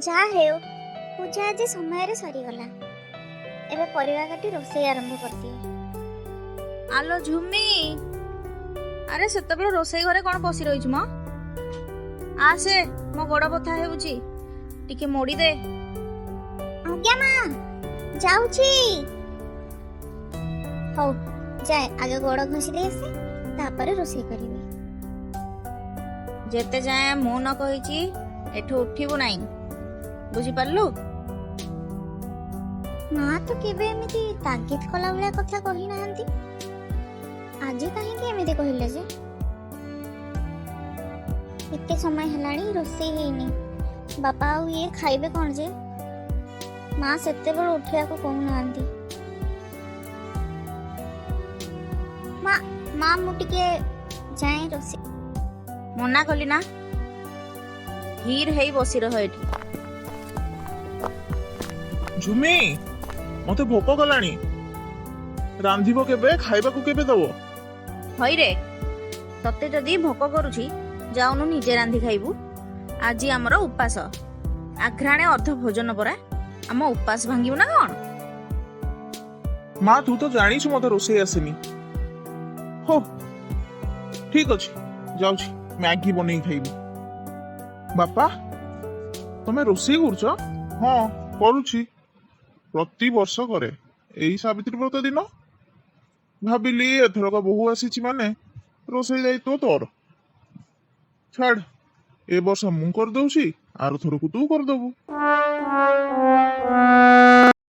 ଯାହା ହେଉ, ପୂଜା ଆଜି ସମୟରେ ସରିଗଲା। ଏବେ ପରିବା କାଟି ରୋଷେଇ ଆରମ୍ଭ କରିଦିଏ। ଆଲୋ ଝୁମି, ଆରେ ସେତେବେଳେ ରୋଷେଇ ଘରେ କଣ ବସି ରହିଛୁ ମ? ଆସେ, ମୋ ଗୋଡ ବଥା ହେଉଛି, ଟିକେ ମୋଡି ଦେ। ଆଜ୍ଞା ମା, ଯାଉଛି। ହଉ ଯାଏ, ଆଗେ ଗୋଡ ଘଷି ଦେଇ ଆସେ, ତାପରେ ରୋଷେଇ କରିବି। ଯେତେ ଯାଏଁ ମୁଁ ନ କହିଛି, ଏଠୁ ଉଠିବୁ ନାହିଁ, ବୁଝିପାରିଲୁ? ମା ତ କେବେ ଏମିତି ତାଗିଦ କଲା ଭଳିଆ କଥା କହିନାହାନ୍ତି, ଆଜି କାହିଁକି ଏମିତି କହିଲେ ଯେ? ଏତେ ସମୟ ହେଲାଣି, ରୋଷେଇ ହେଇନି। ବାପା ଆଉ ଇଏ ଖାଇବେ କଣ ଯେ? ମା ସେତେବେଳୁ ଉଠିବାକୁ କହୁନାହାନ୍ତି। ମା, ମା, ମୁଁ ଟିକେ ଯାଏଁ ରୋଷେଇ। ମନା କଲି ନା? ଧୀର ହେଇ ବସି ରହ ଏଠି। ଝୁମି, ମତେ ଭୋକ କଲାଣି। ରାନ୍ଧିବ କେବେ? ଖାଇବାକୁ କେବେ ଦବ? ହଇରେ, ତତେ ଯଦି ଭୋକ କରୁଛି, ଯାଉନୁ ନିଜେ ରାନ୍ଧି ଖାଇବୁ। ଆଜି ଆମର ଉପାସ। ଆଘ୍ରାଣେ ଅର୍ଧ ଭୋଜନ ପରା। ଆମ ଉପାସ ଭାଙ୍ଗିବୁ ନା କଣ? ମା, ତୁ ତ ଜାଣିଛୁ ମତେ ରୋଷେଇ ଆସେନି। ହଉ, ଠିକ ଅଛି, ଯାଉଛି ମ୍ୟାଗି ବନେଇ ଖାଇବି। ବାପା, ତମେ ରୋଷେଇ କରୁଛ? ହଁ, କରୁଛି। ପ୍ରତିବର୍ଷ କରେ ଏଇ ସାବିତ୍ରୀ ବ୍ରତ ଦିନ। ଭାବିଲି ଏଥରକ ବୋହୂ ଆସିଛି ମାନେ ରୋଷେଇ ଦାୟିତ୍ୱ ତୋର। ଛାଡ, ଏ ବର୍ଷ ମୁଁ କରିଦଉଛି, ଆର ଥରକୁ ତୁ କରିଦବୁ।